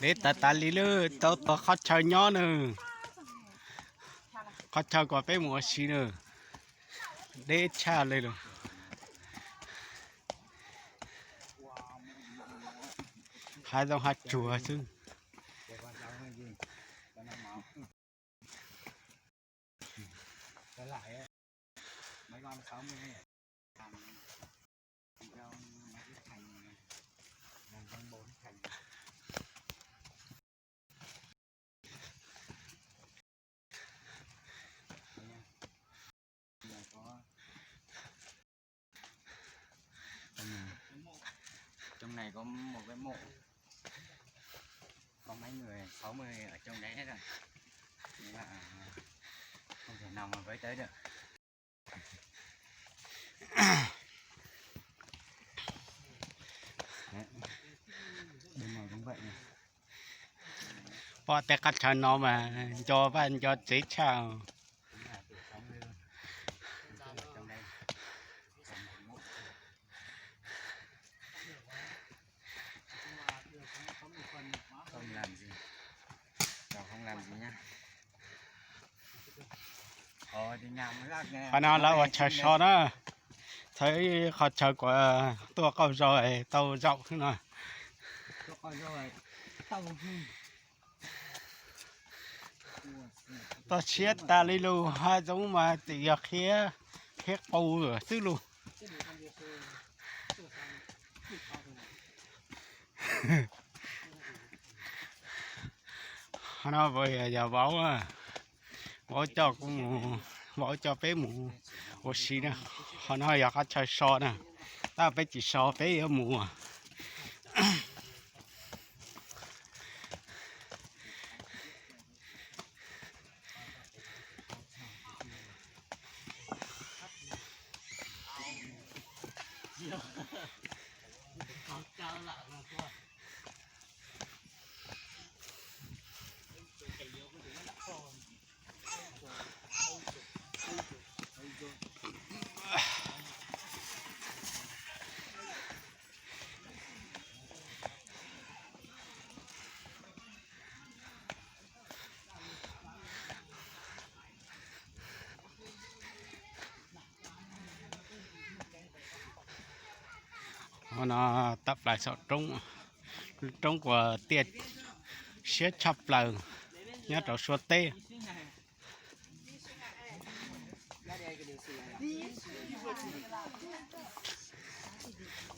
Deb tas tas li lawm, tau tau qhov chaw nyob na. Qhov chaw kom peb mus ua si na. Deb tshaj li lawm. Hav zoov hav tsuag xwb. Trong này có một cái mộ, có mấy người, sáu mươi ở trong đấy hết rồi. Nhưng mà không thể nào mà với tới được. Đấy. Bên này cũng vậy này. Pom tej qhov chaw no mas nco vaj nco tsev tshaj. Không làm gì. Cháu không làm gì nhá. Qhov no lawv ua chaw so na. Txhawb qhov chaw kom tuaj qaug zog tau zaum xwb no. Toj siab tas li lus, hav zoov mas tseem yog qhiab, qhiab qus xwb lus. Qhov no yog vauv, vauv coj kuv mus, vauv coj peb mus ua si na. Qhov no yog qhov chaw so na, tab peb tsis so peb yuav mus. Qhov no tab plaws saum roob, roob uas tiaj siab tshaj plaws nyob rau Suav teb.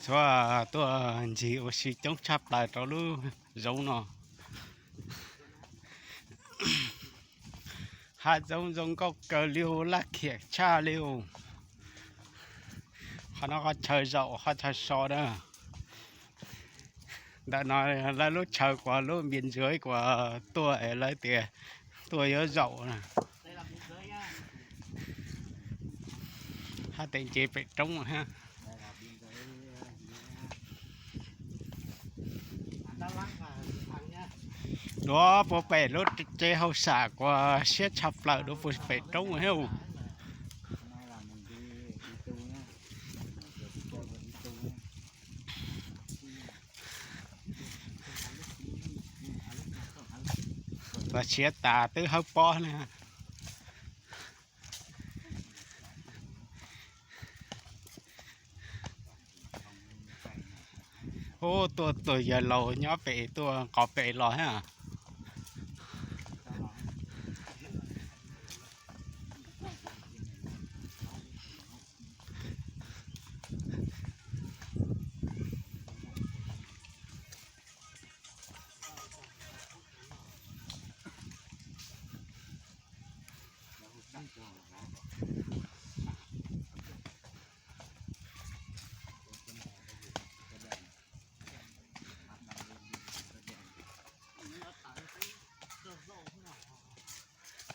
Txhua tuaj ncig ua si coob tshaj plaws rau lub zoov no. Hav zoov zoo nkauj kawg li, laj khiam tshaj li. Qhov no qhov chaw zaum qhov chaw so na. Ntawm no lawv lub chaw kuas lub npias ntsuag kuas tuaj es lawv tias tuaj yuav zaum na. Hab tes nce pem roob hab. Duav puag pem lub tsev hauj sam kuas siab tshaj plaws duav puag pem roob hab. Txaus siab tas twb hawb pob na. Ub, tuaj tus yawg laus nyob pem tuaj nqos pem los hab.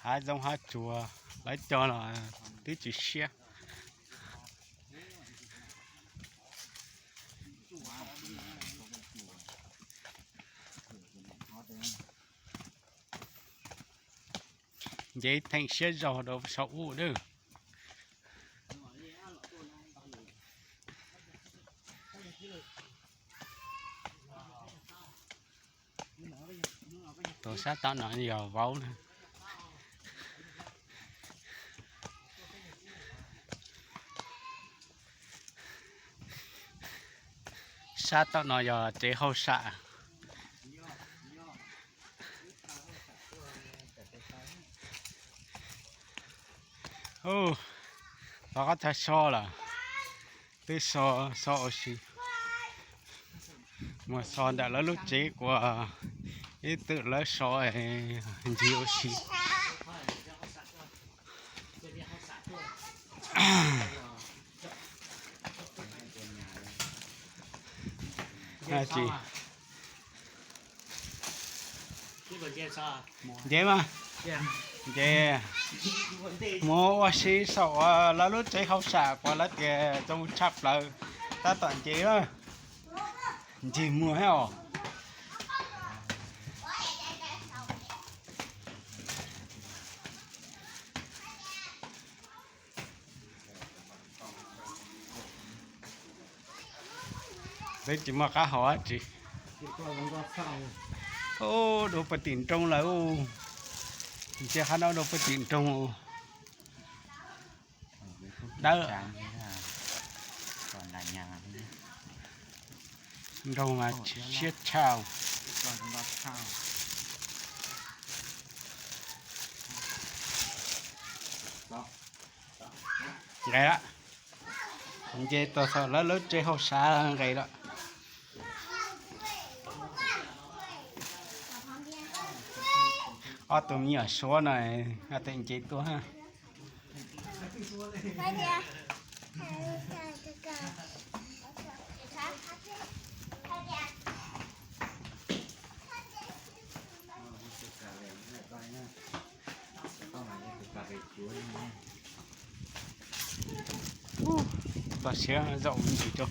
Hav zoov hav tsuag, lawv cog los twb tsis siab. Nce theem siab zog rau saum ub lawm. Sab tom no yog vauv na. Sab tom no yog tsev hauj sam. Ub, tov qab txhaj so lawm, twb so, so ua si. Mus so ntawm lawv lub tsev kuas ib txwm lawv so ncig ua si. Nce mas, nce mus ua si saum lawv lub tsev hauj sam kuas lawv tias zoo tshaj plaws, tab tom nce, ncig muag thiab os. Twb tsis muaj qab hau dab tsi. Ub, dua puag tim nroog lawm. Ntsia qhov no dua puag tim nroog. Dawb, nroog mas siab tshaj. Nqes lawm, nce tuaj txog lawv lub tsev hauj sam nqes lawm. Ob tug me nyuam suav no, ob tug nce tuaj. Toj siab zaum ntsis rau.